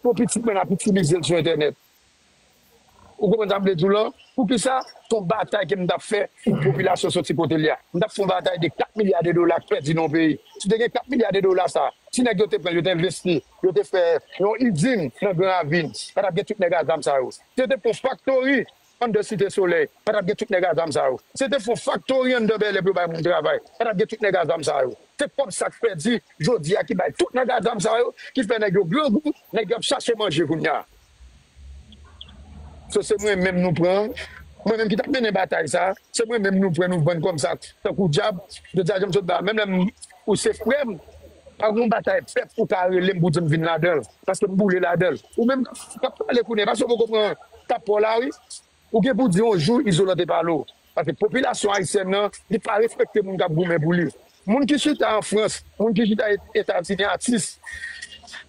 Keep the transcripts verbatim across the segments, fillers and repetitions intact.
pou pitit mwen ap itilize l sou entènèt. Ou konprann sa m vle di w lan? Poukisa? Se yon batay ke m t ap fè pou popilasyon soti kote l ye a. M t ap fè yon batay de kat milya de dola k pèdi nan yon peyi. Si te gen kat milya de dola sa, si nèg yo te pran l, yo te envesti, yo te fè yon izin nan Gran Ravin, pa t ap gen tout nèg a zam sa yo. Si yo te fè yon faktori anndan Site Solèy, pa t ap gen tout nèg a zam sa yo. Si yo te fè yon faktori anndan Bèlè pou yo bay moun travay, pa t ap gen tout nèg a zam sa yo. Se kòb sa k pèdi jodi a ki bay tout nèg a zam sa yo, ki fè nèg yo grangou, nèg yo ap chache manje kounye a. So, se mwen menm nou pran, mwen menm ki t ap mennen batay sa, se mwen menm nou pran, nou vann kòm sa, tankou dyab. Jodi a, jan m sot ba, menm lè m, ou se frè m, pa gen yon batay pèp ou ka rele m pou di m vin ladan l, paske m boule ladan l. Ou menm k ap pale kounye a, paske w poko pran tap pa w la, wi. Ou gen pou di yon jou Izolan te pale w. Paske popilasyon ayisyèn nan, li pa respekte moun k ap goumen pou li. Moun ki chita an Frans, moun ki chita E-, Etazini, atis,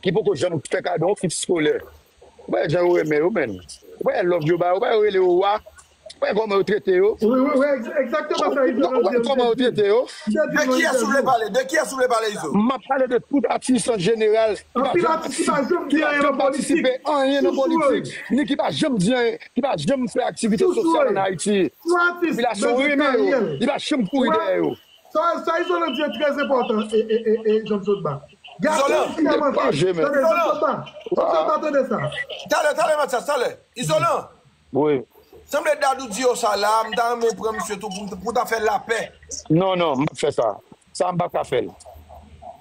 ki poko janm fè kado yon kit eskolè. Ou pa wè jan yo renmen yo, menn. Ou pa wè love yo ba yo, ou pa wè yo rele yo wa. Ou pa wè kòman yo trete yo. Wi, wi, wi, egzakteman sa Izolan di. Ou pa wè kòman yo trete yo. De kiyès ou vle pale? De kiyès ou vle pale, Izo? M ap pale de tout atis an jeneral. Anpil atis ki pa janm di anyen nan politik. Anyen nan politik, ni ki pa janm di anyen, ki pa janm fè aktivite sosyal ann Ayiti. Popilasyon renmen yo, li pa janm kouri dèyè yo. Sa, sa Izolan di an trè enpòtan, e, e, e, e, Janm Sot Ba. Gade, Izolan, tande, Janm Sot Ba. Janm Sot Ba, tande sa. Talè, talè, Matyas, talè. Izolan. Wi. Sanble Dadou di yo sa la, m ta renmen pran misye tou pou, pou ta fè lapè. Non, non, m p ap fè sa. Sa m p ap ka fè l.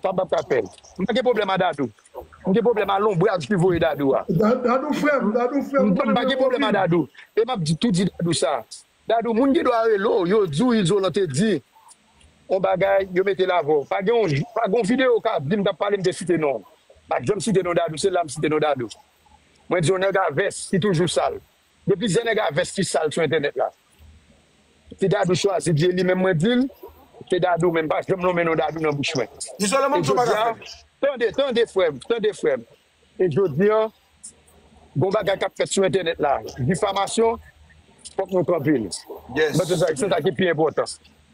Sa m p ap ka fè l. M pa gen pwoblèm a Dadou. M gen pwoblèm a lonbraj ki voye Dadou a. Da-, Dadou frè m, Dadou frè m. M pa gen pwoblèm a Dadou. E m ap di, tou di Dadou sa. Dadou, moun gen dwa rele w, yo di w Izolan te di yon bagay, yo mete l avè w. Pa gen yon, pa gen yon videyo w ka di m t ap pale, m te site non w. M pa t janm site non Dadou, se la m site non Dadou. Mwen di yon nèg a vès ki toujou sal. Gen plizyè nèg a vès ki sal sou entènèt la. Si Dadou chwazi di e li menm mwen di l, se Dadou, men m pa janm lonmen non Dadou nan bouch mwen. Izolan, ban m di w yon bagay, frè m. Tande, tande, frè m, tande, frè m. E jodi a, gon bagay k ap fèt sou entènèt la, difamasyon, fòk nou kanpe l. Yes. Paske sa, se sa ki pi enpòtan.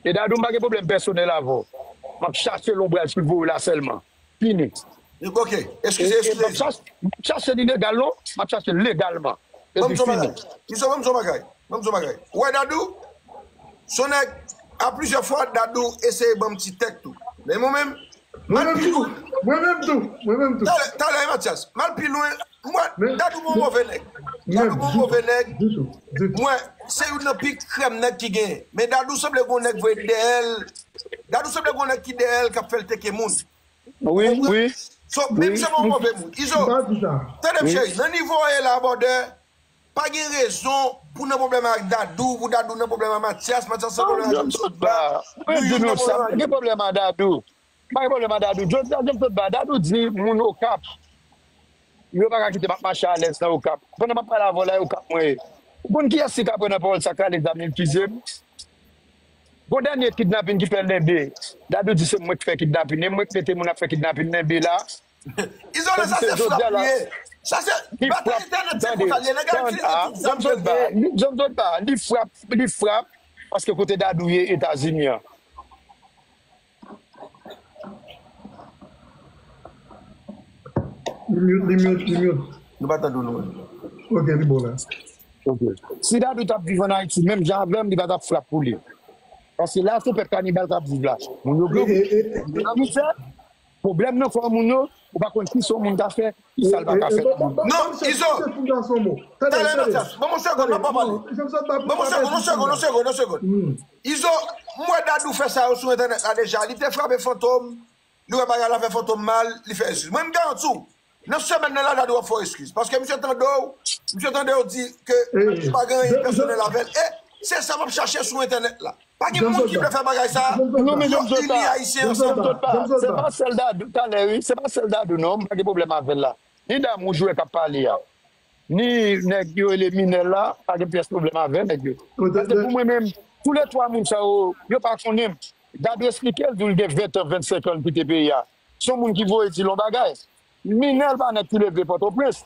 E Dadou, m pa gen pwoblèm pèsonèl avè w. M ap chache lonbraj ki voye w la sèlman. Fini. Ok, eskize, eskize. M ap chache, m ap chache li legal non, m ap chache legalman. Epi fini. Izo, ban m di w yon bagay. Ban m di w yon bagay. Ou wè Dadou? Se yon nèg, a plizyè fwa, Dadou eseye ban m ti tèk tou. Men mwen menm, m al pi lwen. Mwen menm tou. Mwen menm tou. Talè, talè, Matyas. M al pi lwen. Mwen, Dadou bon move nèg. Dadou bon move nèg. Mwen, se youn nan pi krèm nèg ki genyen. Men Dadou sanble gon nèg voye dèyè l. Dadou sanble gon nèg ki dèyè l k ap fè l teke moun. Wi, wi. So, men misye bon move moun. Izo, tande m cheri, nan nivo w ye la, brother, pa gen rezon pou nan pwoblèm ak Dadou, pou Dadou nan pwoblèm ak Matyas, Matyas nan pwoblèm ak Janm Sot Ba. Mwen di nou sa, m pa gen pwoblèm ak Dadou. M pa gen pwoblèm ak Dadou. Jodi a, Janm Sot Ba, Dadou di moun Okap, yo pa ka kite m ap mache alèz nan Okap. Pandan m ap pale avè w la, e Okap mwen ye. Ou konn kiyès ki ka pran nan pawòl sa k rale zam li eskize m? Gon dènye kidnapin ki fè Lenbe. Dadou di se mwen k fè kidnapin. E mwen k mete moun ap fè kidnapin Lenbe la. Izolan, sa se frap li ye. Sa se batay entènèt, se konsa li ye. Nèg a itilize tout zam yo gen. Li, Janm Sot Ba, li frap, li frap, paske kote Dadou ye Etazini an. Li mute, li mute, li mute. Nou pa tande w, nou menm. Ok, li bon la. Ok. Si Dadou t ap viv ann Ayiti, menm jan avè m, li pa t ap frap pou li. Paske la, se pèp kanibal k ap viv la. Moun yo grangou, moun yo nan mizè. Pwoblèm nan kò moun yo, ou pa konn kisa yon moun ka fè, kisa l pa ka fè pou moun. Non, Izo. Talè, Matyas. Ban m yon segonn, m ap pale. Ban m yon segonn, yon segonn, yon segonn, yon segonn. Izo, m wè Dadou fè sa yo sou entènèt la deja. Li te frape Fantom, li wè bagay la fè Fantom mal, li fè eskiz. Mwen, m garanti w, nan semèn nan la, Dadou ap fè w eskiz. Paske misye tande w, misye tande w di ke pa gen anyen pèsonèl avè l. E se sa m ap chache sou entènèt la. Pa gen moun ki vle fè bagay sa. Non, men Janm Sot Ba, Janm Sot Ba, se pa sèl Dadou, talè, wi, se pa sèl Dadou, non, m pa gen pwoblèm avè l la. Ni Dam Wouj wè k ap pale a. Ni nèg yo rele Minèl la, pa gen pyès pwoblèm avè nèg yo. Paske pou mwen menm, toulètwa moun sa yo, yo pa konnen m. Dadou esplike l, di l gen ventan, vennsenk an l kite peyi a. Se yon moun ki voye di l yon bagay. Minèl pa nèg ki leve Pòtoprens.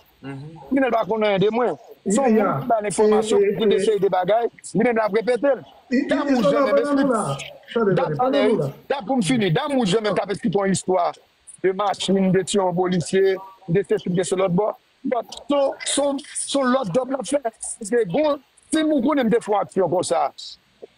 Minèl pa konn anyen de mwen. Se yon moun ki ba l enfòmasyon, ki te seri de bagay. Li menm l ap repete l. Dam Wouj lan menm esplike. Dat, talè, dat pou m fini. Dam Wouj lan menm k ap esplike yon istwa de machin, de tiye yon polisye, de sesi, de se lòt bò. But, son, son, son lòt djòb l ap fè. Paske bon, si m konnen m te fè yon aksyon konsa,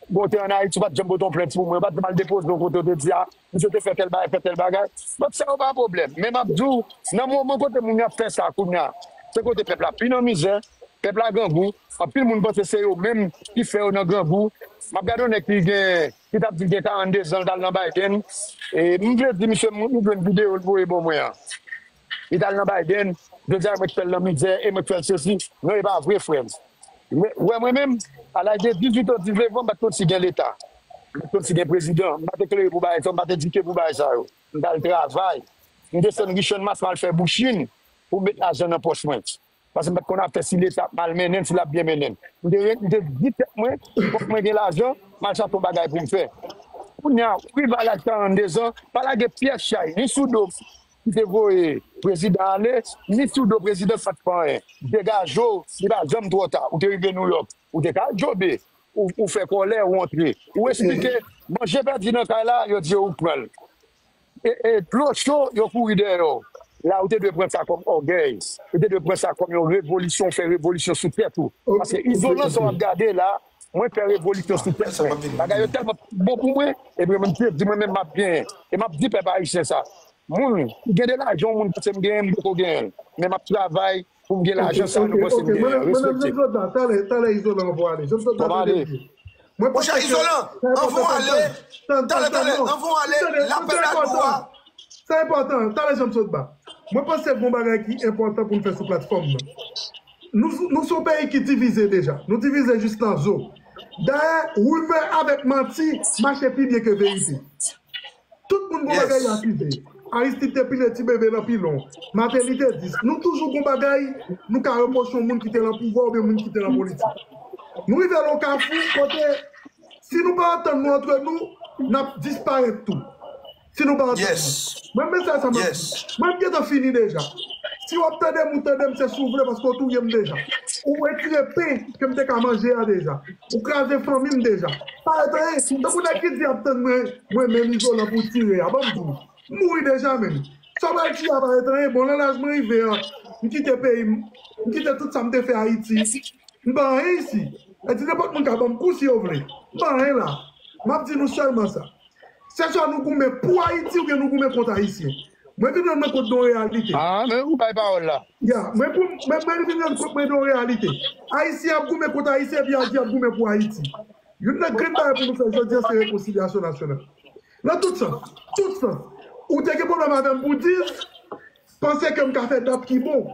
bon, te ann Ayiti, ou pa t janm pote yon plent pou mwen, ou pa t janm al depoze yon kote, ou te di, a, misye te fè tèl bagay, fè tèl bagay. But sa yo pa pwoblèm. Men m ap di w, nan moman kote moun yo ap fè sa kounye a, se kote pèp la pi nan mizè, pèp la grangou, anpil moun panse se yo menm ki fè yo nan grangou. M ap gade yon nèg ki gen, ki t ap di l gen karannde zan, l t al nan Biden. E m vle di misye, m, m jwenn videyo l voye ban mwen an. Li t al nan Biden, jodi a mwen k fè l nan mizè, e mwen k fè l sesi. Non, e pa vre, frè m. Wè, wè mwen menm, a laj de dizuit an, diznèf an, m pa t konn si gen leta. M pa t konn si gen prezidan. M pa t eklere pou bagay sa, m pa t edike pou bagay sa yo. M t al travay. M desann Richannmas, m al fè bouchin pou m met lajan nan pòch mwen. Paske m pa t konn afè si leta ap mal mennen l, si l ap byen mennen l. M te, m te di tèt mwen, fòk mwen gen lajan, m al chache yon bagay pou m fè. Kounye a, ou rive a laj karannde zan, pa lage pyès chay, ni sou do m ki te voye prezidan ale, ni sou do prezidan k pa t fè anyen. Degaje w, li pa janm twò ta. Ou te rive Nouyòk, ou te ka al djobe, ou, ou fè kòlè, ou antre. Ou esplike, manje pèdi nan kay la, yo di yo ou pran l. E, e dlo cho, yo kouri dèyè w. La, ou te dwe pran sa kòm ògèy. Ou te dwe pran sa kòm yon revolisyon, ou fè revolisyon sou tèt ou. Paske izolan sa w ap gade la, mwen fè revolisyon sou tèt mwen. Bagay yo tèlman bon pou mwen, epi mwen te di mwen menm m ap genyen. E m ap di pèp ayisyen sa. Moun ki gen de lajan, moun panse m genyen, m poko genyen l. Men m ap travay pou m gen lajan sa nou panse m genyen an. Respekte. Talè, talè, Izolan, anvo ale. Anvo ale. Monchè, Izolan, anvo ale. Talè, talè, anvo ale. Lapèl a nou a. Sa enpòtan. Talè, jan m sot ba. Mwen panse gon bagay ki enpòtan pou n fè sou platfòm nan. Nou, nou se yon peyi ki divize deja. Nou divize jis nan zo. Dayè, rimè avèk manti mache pi byen ke verite. Tout moun gon bagay y akize. Aristide te pile ti bebe nan pilon. Martelly te dis. Nou toujou gon bagay nou ka repwoche yon moun ki te nan pouvwa oubyen moun ki te nan politik. Nou rive nan yon kafou kote si nou pa antann nou antre nou, n ap disparèt tou. Si nou pa antann nou. Mwen, mesaj sa m ap di. Mwen, m gentan fini deja. Si w ap tande m, ou tande m, se si w vle, paske w touye m deja. Ou retire pen ke m te ka manje a deja. Ou kraze fanmi m deja. Parèt anyen. Tankou nèg ki di y ap tann mwen, mwen menm Izolan pou tire a. Ban m di w. M mouri deja menm. Sa w pral tire a parèt anyen. Bon, nan laj mwen rive an, m kite peyi m, m kite tout sa m te fè Ayiti. M pa anyen isi. E di nenpòt moun ka ban m kou si yo vle. M pa anyen la. M ap di nou sèlman sa. Se swa nou goumen pou Ayiti oubyen nou goumen kont Ayisyen. Mwen vin rann mwen kont de yon reyalite. Ah, men ou bay pawòl la. Ya, mwen pou, mwen, mwen vin rann kont mwen de yon reyalite. Ayisyen ap goumen kont Ayisyen, epi Ayisyen ap goumen pou Ayiti. Youn nan grenn bagay pou nou fè jodi a, se rekonsilyasyon nasyonal. Nan tout sans, tout sans. Ou te gen pwoblèm avè m pou dis, panse ke m ka fè dat ki bon.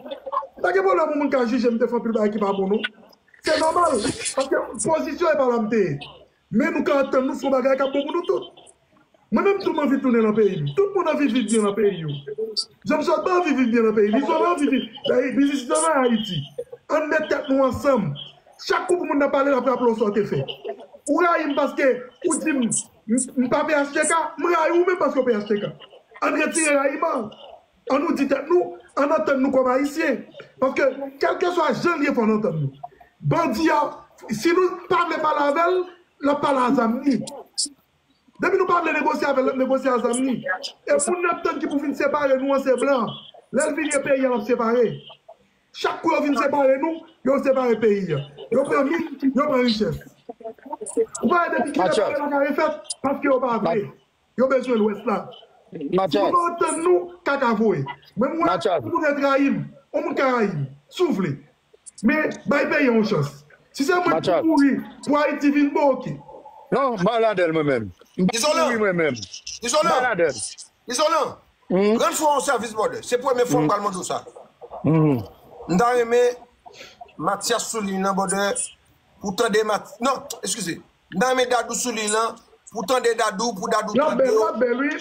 Pa gen pwoblèm pou moun ka jije m te fè anpil bagay ki pa bon, non. Se nòmal, paske pozisyon e pa la m te ye. Men nou ka antann nou sou yon bagay k ap bon pou nou tout. Mwen menm tou m anvi tounen nan peyi m. Tout moun anvi viv byen nan peyi yo. Jan m sot pa anvi viv byen nan peyi li. Izolan anvi viv. Dayè, biznis Izolan Ayiti. Ann met tèt nou ansanm. Chak kou pou moun nan pale, l ap raple w sa w te fè. Ou rayi m paske ou di m, m, m pa P H T K, m rayi w menm paske w P H T K. Ann retire rayiman. Ann nou di tèt nou, ann antann nou kòm Ayisyen. Paske, kèlkeswa jan l ye, fò n antann nou. Bandi a, si nou pa vle pale avè l, l ap pale a zam li. Depi nou pa vle negosye avè l, l ap negosye a zam li. E moun n ap tann ki pou vin separe nou an, se blan. Lè l vini, e peyi a l ap separe. Chak kou yo vin separe nou, yo separe peyi a. Yo pran min, yo pran richès. Ou pa wè depi kilè bagay la ka refèt? Paske yo pa vle. Yo bezwen Lwès la. Si nou pa antann nou, kaka voye. Mwen, mwen, yon moun ka trayi m, yon moun ka rayi m, si w vle. Men, bay peyi a yon chans. Si se mwen ki pou mouri pou Ayiti vin bon, oke. Non, m pa ladan l mwen menm. M pa mouri mwen menm. M pa ladan l. Izolan, rann frè w yon sèvis, brother. Se premye fwa m pral mande w sa. M ta renmen Mathias sou liy nan, brother, pou tande Mat-, non, eskize. M ta renmen Dadou sou liy lan, pou tande Dadou, pou Dadou tande w.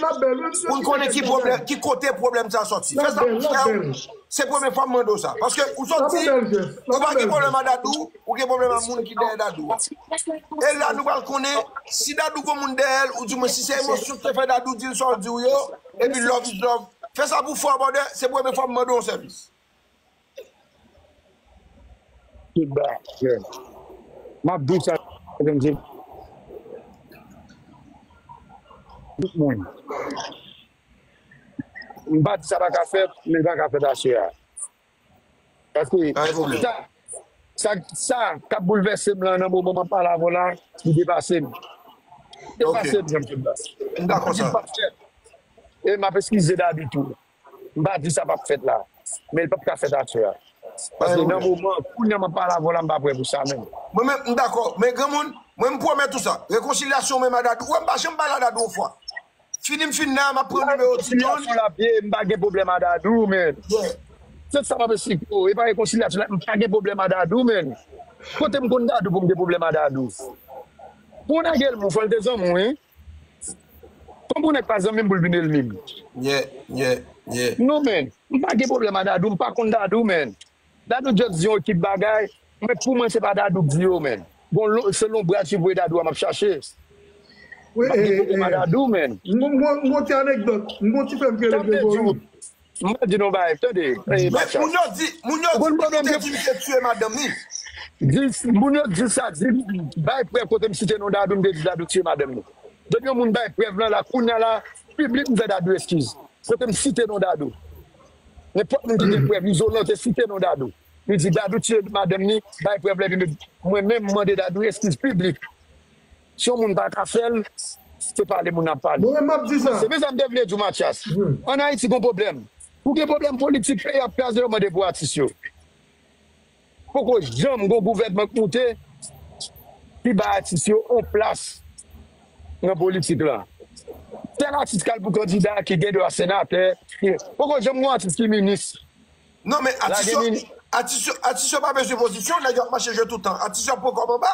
Pou n konnen ki pwoblèm, ki kote pwoblèm sa sòti. Fè sa pou frè w. Se premye fwa m mande w sa. Paske ou sot di, ou pa gen pwoblèm a Dadou, ou gen pwoblèm a moun ki dèyè Dadou a. E la nou pral konnen si Dadou gon moun dèyè l, oudimwen si se emosyon ki te fè Dadou di l sa w di w yo, epi love is love. Fè sa pou frè w, brother, se premye fwa m mande w yon sèvis. Tout ba, frè. M ap di w sa, tout moun. M pa di sa pa ka fèt, men l pa ka fèt aswè a. Paske sa, sa, sa k ap boulvèse m lan nan moman m ap pale avè w la, li depase m. Depase m, Jean Claude Bas. M dakò sa. E m ap eskize Dadou tou. M pa di sa p ap fèt la. Men l p ap ka fèt aswè a. Paske nan moman, kounye a m ap pale avè w la, m pa prè pou sa menm. Mwen menm, m dakò. Men granmoun, mwen m pwomèt ou sa. Rekonsilyasyon menm a Dadou. Wè, m pa janm pale a Dadou yon fwa. Fini m fin la, m ap pran nimewo Ti John. Rekonsilyasyon l ap ye, m pa gen pwoblèm a Dadou, men. Se sa m ap esplike w. E pa rekonsilyasyon la, m pa gen pwoblèm a Dadou, men. Kote m konn Dadou pou m gen pwoblèm a Dadou? Pou nèg elmi w, fò l te zanmi w, wi. Konn pou nèg pa zanmi m pou l vin elmi m. Non, men. M pa gen pwoblèm a Dadou, m pa konn Dadou, men. Dadou just di yon ekip bagay, men pou mwen se pa Dadou k di yo, men. Bon, se lonbraj ki voye Dadou a m ap chache. M pa gen pwoblèm a Dadou, men. M gon ti anekdòt, m gon ti frè m ki rele Gregory. M pral di nou bagay, tande. Men moun yo di, moun yo di, moun yo di m te tiye madanm li. Di, moun yo di sa, di, bay prèv kote m site non Dadou, m te di Dadou tiye madanm li. Depi yon moun bay prèv lan la, kounye a la, piblik m fè Dadou eskiz. Kote m site non Dadou. Nenpòt moun ki gen prèv, Izolan te site non Dadou. Li di Dadou tiye madanm li, bay prèv la, epi mwen menm m mande Dadou eskiz piblik. Si yon moun pa ka fè l, se pale moun ap pale. Mwen menm m ap di sa. Se men sa m te vle di w, Mathias. Ann Ayiti gon pwoblèm. Pou gen pwoblèm politik, peyi ap kraze, yo mande pou atis yo. Poko janm gon gouvènman k moute ki bay atis yo on plas nan politik la. Tèl atis k al pou kandida ki gen dwa senatè. Poko janm gon atis ki minis. Non, men atis yo, atis yo, atis yo pa bezwen pozisyon, nèg yo ap mache jwe toutan. Atis yo ap pran kòb anba.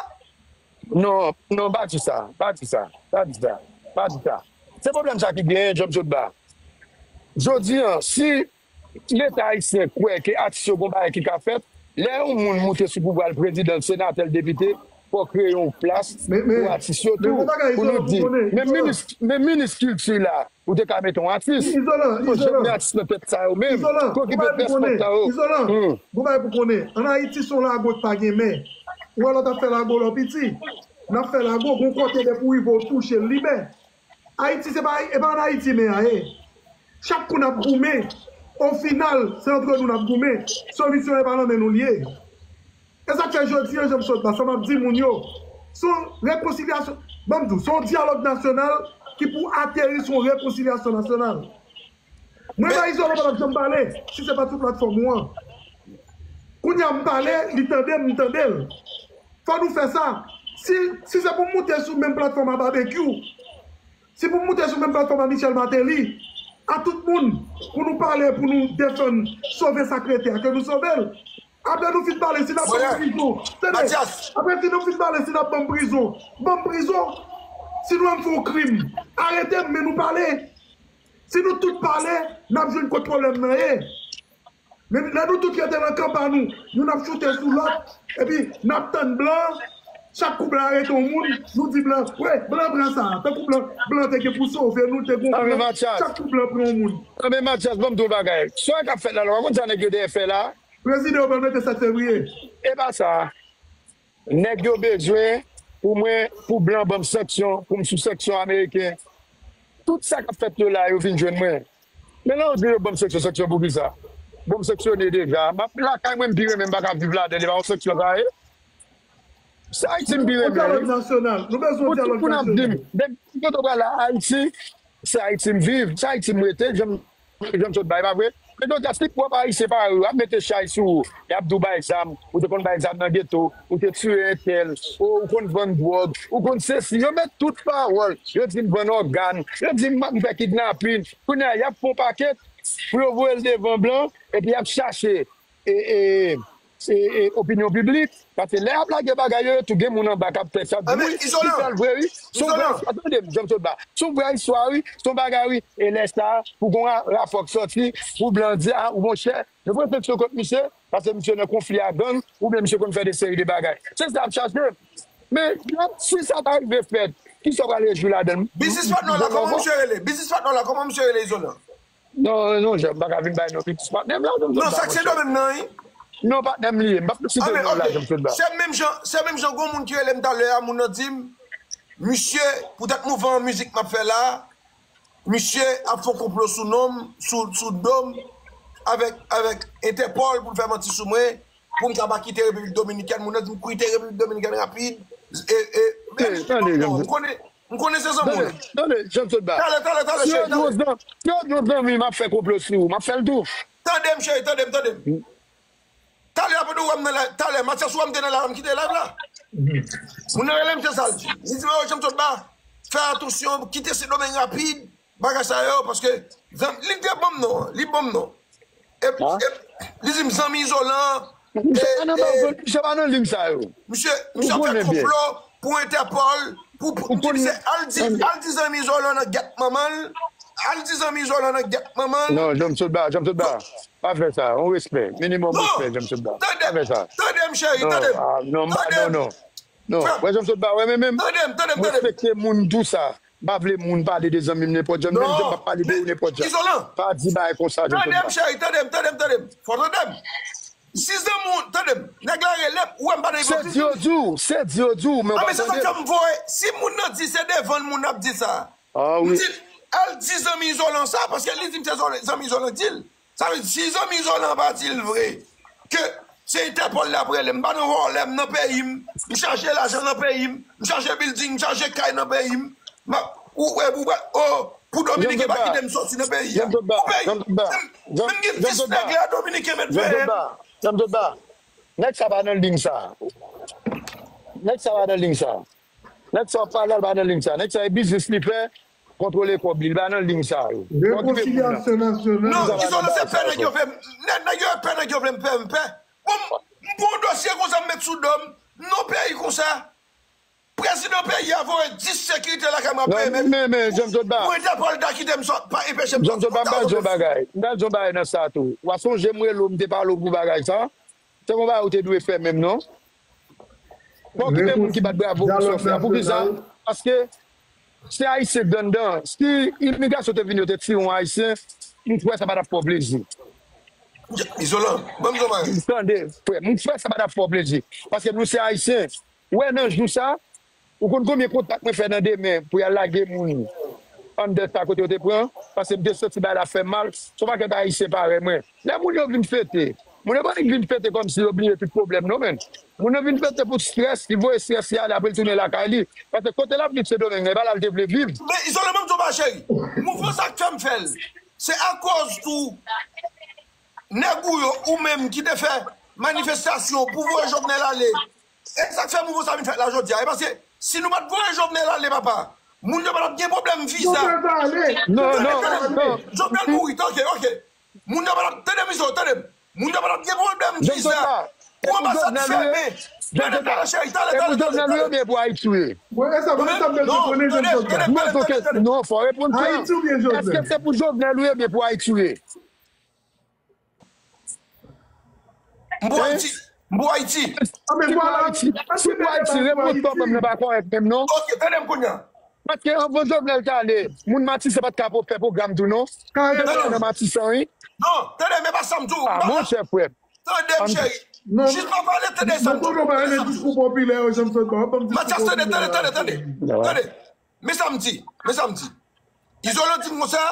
Non, non, pa di sa, pa di sa, pa di sa, pa di sa. Se pwoblèm sa ki genyen, Job Jodba. Jodi a, si Leta ayisyen kwè ke atis yo gon bagay ki ka fèt, lè yon moun moute sou pouvwa l, prezidan, senatè, depite, fò kreye yon plas pou atis yo tou, pou nou di, men minis, men minis kilti la, ou te ka mete yon atis. Izolan, Izolan, Izolan, gon bagay pou konnen, Izolan, gon bagay pou konnen. Ann Ayiti se yon lago k pa gen mè. Ou wè lòt ap fè lago lè w piti. N ap fè lago, gon kote depi w rive w touche l, li bè. Ayiti se pa, e pa ann Ayiti mè a ye. Chak kou n ap goumen, o final, se antre nou n ap goumen. Solisyon e pa nan men nou l ye. E sa k fè jodi a, jan m sot la, sa m ap di moun yo, se yon rekonsilyasyon, ban m di w, se yon dyalòg nasyonal ki pou ateri sou yon rekonsilyasyon nasyonal. Mwen, pa Izolan, pa t ap janm pale, si se pa t sou platfòm ou an. Kounye a, m pale, li tande m, m tande l. Fò nou fè sa. Si, si se pou m moute sou menm platfòm a Babekyou, si pou m moute sou menm platfòm a Michel Martelly, a tout moun, pou nou pale, pou nou defann, sove sa k rete a, ke nou sove l. Apre nou fin pale, si n ap ban m prizon, tande, apre si nou fin pale, si n ap ban m prizon, ban m prizon. Si nou wè m fè yon krim, arete m, men nou pale. Si nou tout pale, n ap jwenn kot pwoblèm nan ye. Men lè nou tout rete nan kan pa nou, youn ap choute sou lòt, epi n ap tann blan, chak kou blan arete yon moun, nou di blan, wi, blan pran sa, tankou blan, blan te gen pou sove nou, te gon plan, chak kou blan pran yon moun. Anben Mathias, ban m di w yon bagay. Sa k ap fèt la, la, w konn sa nèg yo dèyè fè la? Prezidan yo pral mete sèt fevriye. E pa sa. Nèg yo bezwen pou mwen, pou blan ban m sanksyon, pou m sou sanksyon ameriken. Tout sa k ap fèt yo la, yo vin jwenn mwen. Men lè yo di yo ban m sanksyon, sanksyon pou kisa? Bon, m sanksyone deja. M ap lakay mwen, m pi renmen, m pa ka viv ladan l, e pa yon sanksyon sa ye. Se Ayiti m pi renmen, wi. Pou tout moun ap di m, depi kote w pral la Ayiti, se Ayiti m viv, se Ayiti m rete, jan m, jan m sot bay, pa vre? Men jodi a, si pwòp Ayisyen parèy ou ap mete chay sou ou, y ap di w bay zam, ou te konn bay zam nan geto, ou te tiye entèl, ou, ou konn vann dwòg, ou konn sesi. Yo met tout pawòl, yo di m vann ògàn, yo di m m fè kidnapin. Kounye a, y ap fè yon pakèt pou yo voye l devan blan, epi y ap chache e, e, e, e, opinyon piblik, paske lè y ap lage bagay yo, yo tou gen moun anba k ap fè sa, wi, ki fè l vre, wi. Se yon vrè istwa, tande m, Jan Claude Bas. Se yon vrè istwa, wi. Se yon bagay, wi. E lè sa, pou gon ra-, rapò k sòti, pou blan di, a, ou monchè, yo pran sanksyon kont misye, paske misye nan konfli ak gang, oubyen misye konn fè de seri de bagay. Se sa y ap chache. Men, si sa ta rive fèt, kisa w pral rejwi ladan l? Biznis patnè w la, kòman misye rele? Biznis patnè w la, kòman misye rele, Izolan? Non, non, Jan, m pa ka vin bay non biznis patnè m la, non, non, sa k Sendomeng nan, wi. Non, patnè m li ye, m p ap site non l la, Jan Claude Bas. Se menm jan, se menm jan gon moun ki rele m talè a, moun nan di m, misye, poutèt mouvman mizik m ap fè la, misye ap fè yon konplo sou non m, sou, sou do m, avèk, avèk Entèpòl pou l fè manti sou mwen, pou m ka pa kite Repiblik Dominikèn. Moun nan di m kite Repiblik Dominikèn rapid. E, e, men, Tande, tande, non, m konnen, m konnen se zanmi w tande, ye. Tande, Jean Claude Ba. Talè, talè, talè, Si yo cheri, di yon talè. zanmi, si yo di yon zanmi m ap fè konplo sou ou, m ap fè l tou. Tande m, cheri, tande m, tande m. Talè a pou nou wè m nan la, talè, Matyas wè m te nan la, m kite live la. Moun nan rele m, se sa l di. Li di m, "Oh, Jean Claude Ba, fè atansyon, kite Sendomeng rapid, bagay sa yo, paske zanm-, li te ban m non, li ban m non." E, e, li di m, "Zanmi izolan, Misye pa nan ba, misye pa nan liy sa yo. Misye, misye ap fè konplo pou Entèpòl, pou, pou, misye al di, al di zanmi izolan nan gèt manman l, al di zanmi izolan nan gèt manman l." Non, Jean Claude Ba, Jean Claude Ba. Pa fè sa, yon respè. Minimòm respè, Jean Claude Ba. Pa fè sa. Tande m, cheri, tande m. Ah, non, non, non. Non, wè Jean Claude Ba, wè, men menm. Tande m, tande m, tande m. Respekte moun tou sa. M pa vle moun pale de zanmi m nenpòt jan. Menm jan m pa pale de ou nenpòt jan. Izolan. Pa di bagay konsa, Jean Claude Ba. Tande m, cheri, tande m, tande m, tande m. Fò tande m. Si zanmi w, tande m. Nèg la rele m, ou wè m pa nan ipokrizi. Se di yo di w, se di yo di w, men ou pa tande. An, men se sa k fè m voye. Si moun nan di se devan l moun nan ap di sa. Ah wi. M di, al di zanmi izolan sa, paske li di m se zanmi izolan k di l. Sa vle di, si zanmi izolan pa di l vre, ke se Entèpòl l ap rele, m pa nan vòlè, m nan peyi m, m chache lajan nan peyi m, m chache bilding, m chache kay nan peyi m, m ap, ou, ou, ou, oh, pou Dominiken pa kite m soti nan peyi a. Ou peyi, m, m gen dis nèg la Dominiken met veye m. Nèg sa pa nan liy sa. Nèg sa pa nan liy sa. Nèg sa w ap pale a, l pa nan liy sa. Nèg sa e biznis li fè, kontwole kòb li, li pa nan liy sa yo. Okipe moun nan. Rekonsilyasyon nasyonal. Non, izolan se pè nèg yo vle m, nèg, nèg yo pè nèg yo vle m pè, m pè. Bon, m pran yon dosye konsa m met sou do m, m nan yon peyi konsa. Prezidan peyi a voye dis sekirite lakay mwen ap peye men. Men, men, Jean Claude Ba. Pou Entèpòl ta kite m sot, pa enpeche m soti. Jean Claude Ba, m pral di yon bagay. M pral di yon bagay nan sa tou. W a sonje m rele w, m te pale w pou bagay sa. Se yon bagay ou te dwe fè menm non. Pa okipe moun ki bat bravo pou sa w fè a. Poukisa? Paske se Ayisyen k t anndan. Si imigrasyon te vini, yo te tire yon Ayisyen, m kwè sa pa t ap fè w plezi. Izolan, ban m di w yon bagay. Tande, frè m, m kwè sa pa t ap fè w plezi. Paske nou se Ayisyen. Ou wè nan jou sa, ou konn konbyen kontak mwen fè nan demen pou y al lage moun anndan sa kote yo te pran? Paske m te santi bagay la fè m mal. Se yon pakèt Ayisyen parèy mwen. Lè moun yo vin fete, moun yo pa annik vin fete kòmsi yo bliye tout pwoblèm non, menn. Moun yo vin fete pou strès, li voye strès li ale, apre l tounen lakay li. Paske kote l ap viv Sendomeng nan, e pa la l te vle viv. Men izolan, ban m di w yon bagay, cheri. Mouvman sa k fè m fè l, se akoz tou nèg ou yo, ou menm ki te fè manifestasyon pou voye Jovenel ale. E sa k fè mouvman sa vin fèt la jodi a. E paske si nou pa t voye Jovenel ale, papa, moun yo pa t ap gen pwoblèm viza. Jovenel pa ale. Non, non, non. Jovenel mouri, ok, ok. Moun yo pa t ap, tande m, izo, tande m. Moun yo pa t ap gen pwoblèm viza. Pou anbasad fèmen. Tande, tande, cheri, tande, tande, tande, tande. Mwen, e sa, mwen, sa, mwen, mwen, mwen, mwen, mwen, mwen, mwen, non, fò reponn sa. Èske se pou Jovenel ou ye, oubyen pou Ayiti ou ye? M pou Ayiti. M pou Ayiti. Si pou Ayiti, si pou Ayiti, reponn sa w ban m nan pa kòrèk menm non. Ok, tande m kounye a. Paske anvan Jovenel t ale, moun Matisan pa t ka fè pwogram tou non. Yo te nan Matisan wi. Non, tande, men pa sa m di w. Ah, monchè frè m. Tande m, cheri. Jis pa pale, tande sa m di w. Tande sa m di w. Matyas, tande, tande, tande, tande. Tande. Men sa m di, men sa m di. Izolan di m konsa,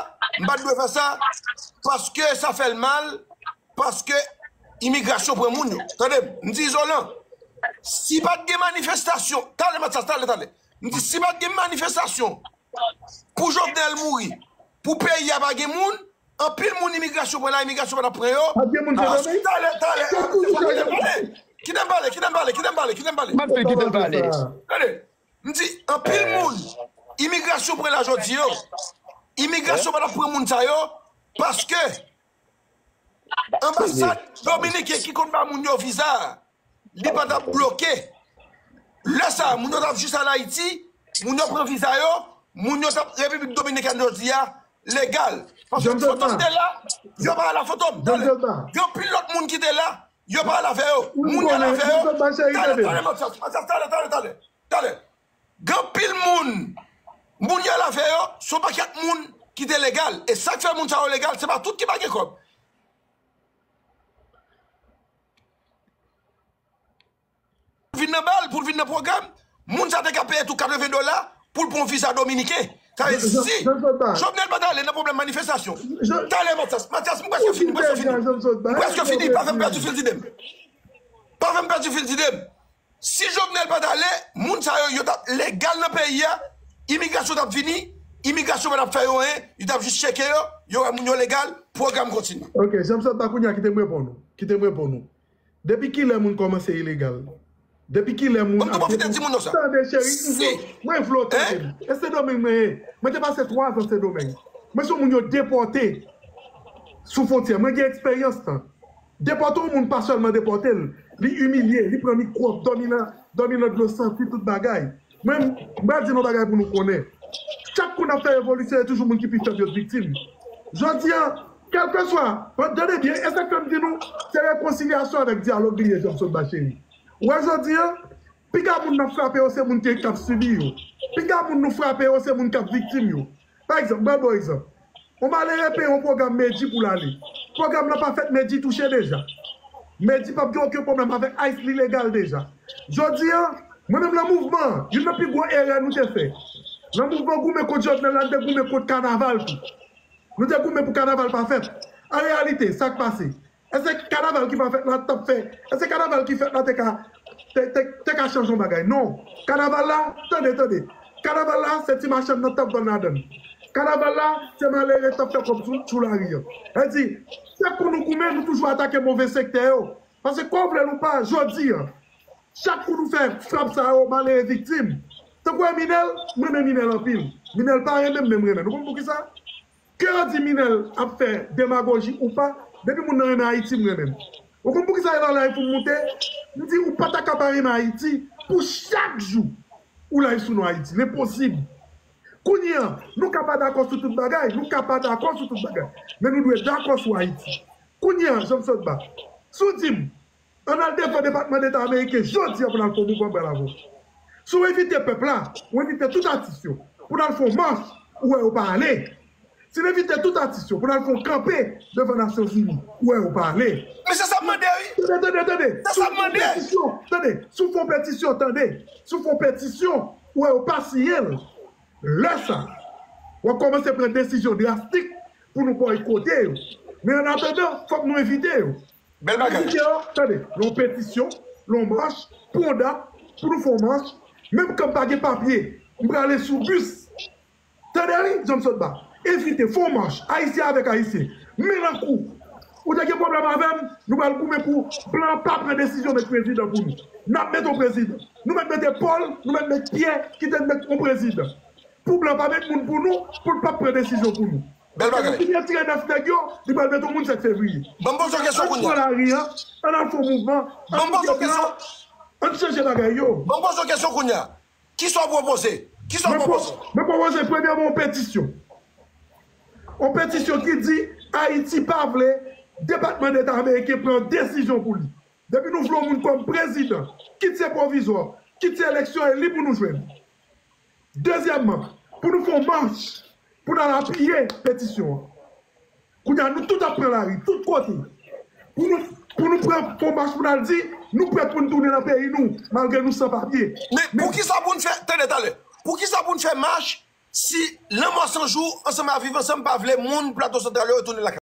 m pa t dwe fè sa, paske sa fè l mal, paske imigrasyon pran moun yo. Tande m, m di Izolan, si pa t gen manifestasyon, talè Matyas, talè, talè. M di, si pa t gen manifestasyon pou Jovenel mouri, pou peyi a pa gen moun, anpil moun imigrasyon pran la, imigrasyon pa t ap pran yo. Talè, talè, kite m pale, kite m pale, kite m pale, kite m pale, kite m pale. Tande. M di, anpil moun, imigrasyon pran la jodi yo. Imigrasyon pa t ap pran moun sa yo, paske anbasad dominiken ki konn ba moun yo viza a, li pa t ap bloke. Lè sa a, moun yo t ap jis al Ayiti, moun yo pran viza yo, moun yo t ap Repiblik Dominikèn jodi a, legal. Paske foto m te la, yo pa la foto m. Tande, gen anpil lòt moun ki te la, yo pa la fè yo. Moun yo la fè yo. Talè, talè, Matyas, Matyas, talè, talè, talè. Talè. Gen anpil moun, moun yo la fè yo, se yon pakèt moun ki te legal. E sa k fè moun sa yo legal, se pa tout ki pa gen kòb. Vin nan bal, pou l vin nan pwogram, moun sa te ka peye tou katreven dola pou l pran yon viza dominiken. Sa vle di, si Jovenel pa t ale nan pwoblèm manifestasyon, talè Matyas, Matyas, mwen prèske fini, mwen prèske fini. Mwen prèske fini, pa fè m pèdi fil dide m. Pa fè m pèdi fil dide m. Si Jovenel pa t ale, moun sa yo, yo t ap legal nan peyi a, imigrasyon t ap vini, imigrasyon pa t ap fè yo anyen, yo t ap jis tcheke yo, yo wè moun yo legal, pwogram kontinye. Ok, Jean Sotba, kounye a, kite m reponn ou. Kite m reponn ou. Depi kilè moun kòmanse ilegal? Depi kilè moun ap depo-, tande, cheri, m vle w, mwen vle w tande m. E Sendomeng mwen ye. Mwen te pase twa zan Sendomeng. Mwen se yon moun yo depòte sou fwontyè. Mwen gen eksperyans lan. Depòte yon moun pa sèlman depòte l, li imilye, li pran mikwòb, dòmi nan, dòmi nan dlo santi, tout bagay. Mwen, m pral di nou yon bagay pou nou konnen. Chak kou n ap fè revolisyon, se toujou moun ki pi fèb yo t viktim. Jodi a, kèlkeswa, tande byen, e sa k fè m di nou, se rekonsilyasyon avèk dyalòg li ye, Jean Sotba cheri. Ou wè jodi a, piga moun n ap frape yo, se moun ki, k ap sibi yo. Piga moun nou frape yo, se moun k ap viktim yo. Pa egzanp, m pral ba w egzanp. Yon malere peye yon pwogram Medjy pou l ale. Pwogram lan pa fèt, Medjy touche deja. Medjy p ap gen okenn pwoblèm avèk ice, li legal deja. Jodi a, mwen menm nan mouvman an, youn nan pi gwo erè nou te fè. Nan mouvman goumen kont Jovenel la, nou te goumen kont kanaval tou. Nou te goumen pou kanaval pa fèt. An reyalite, sa k pase? Èske kanaval ki pa fèt la t ap fè, èske kanaval ki fèt la te ka, te, te, te ka chanje yon bagay? Non. Kanaval la, tande, tande. Kanaval la, se ti machann nan t ap vann ladan l. Kanaval la, se malere t ap fè kòb sou, sou lari an. Sa vle di, chak kou nou goumen, nou toujou atake move sektè yo. Paske, kwè w vle l ou pa, jodi a, chak kou nou fè frap sa yo, malere viktim. Tankou e Minel, m renmen Minel anpil. Minel pa renmen m, men m renmen l. Ou konn poukisa? Ke yo di Minel ap fè demagoji ou pa, depi moun nan renmen Ayiti, m renmen l. Ou konn poukisa e lè w live pou m moute? M di ou pa ta ka pa renmen Ayiti pou chak jou ou live sou non Ayiti. L enposib. Kounye a, nou ka pa dakò sou tout bagay, nou ka pa dakò sou tout bagay, men nou dwe dakò sou Ayiti. Kounye a, Jean Sotba, si w di m, ann al devan Depatman Deta ameriken jodi a pou n al fè yon mouvman bral avè w. Si w envite pèp la, ou envite tout atis yo pou n al fè yon mach, ou wè yo pa ale. Si n envite tout atis yo pou n al fè yon kanpe devan Nasyonzini, ou wè yo pa ale. Men se sa m mande, wi. Tande, tande, tande. Se sa m mande. Si w fè yon petisyon, tande, si w fè yon petisyon, tande, si w fè yon petisyon, ou wè yo pa siyen l. Lè sa a, w ap kòmanse pran desizyon drastik pou nou bòykote yo. Men annatandan, fòk nou envite yo. Bèl bagay. Envite yo, tande, l yon petisyon, l yon mach, pran dat pou nou fè yon mach. Menm kan m pa gen papye, m prale sou bis. Tande wi, Jean Sotba. Envite, fè yon mach, Ayisyen avèk Ayisyen. Men nan kou. Ou te gen pwoblèm avè m, nou pral goumen pou blan pa pran desizyon met prezidan pou nou. N ap met yon prezidan. Nou mèt mete Pòl, nou mèt met Pyè, kite n met yon prezidan. Pou blan pa met moun pou nou, pou l p ap pran desizyon pou nou. Bèl bagay. Epi li retire nèf nèg yo, li pral met yon moun sèt fevriye. Ban m poze w kesyon kounye a. Ann pran lari a, ann al fè yon mouvman, ann moute blan, ann chanje bagay yo. Ban m poze w kesyon kounye a. Kisa w pwopoze? Kisa w pwopoze? Mwen pwopoze, premyèman, yon petisyon. Yon petisyon ki di Ayiti pa vle Depatman Deta ameriken pran desizyon pou li. Depi nou vle yon moun kòm prezidan, kit se pwovizwa, kit se eleksyon, e li pou nou jwenn. Dezyèmman, pou nou fè yon mach pou n al apiye petisyon an. Kounye a, nou tout ap pran lari, tout kote. Pou nou, pou nou pran, fè yon mach pou n al di, nou prèt pou n tounen nan peyi nou, malgre nou san papye. Men poukisa pou n fè, tande, tande, poukisa pou n fè mach si Lanmò San Jou ansanm ak Viv Ansanm pa vle moun Plato Santral yo retounen lakay?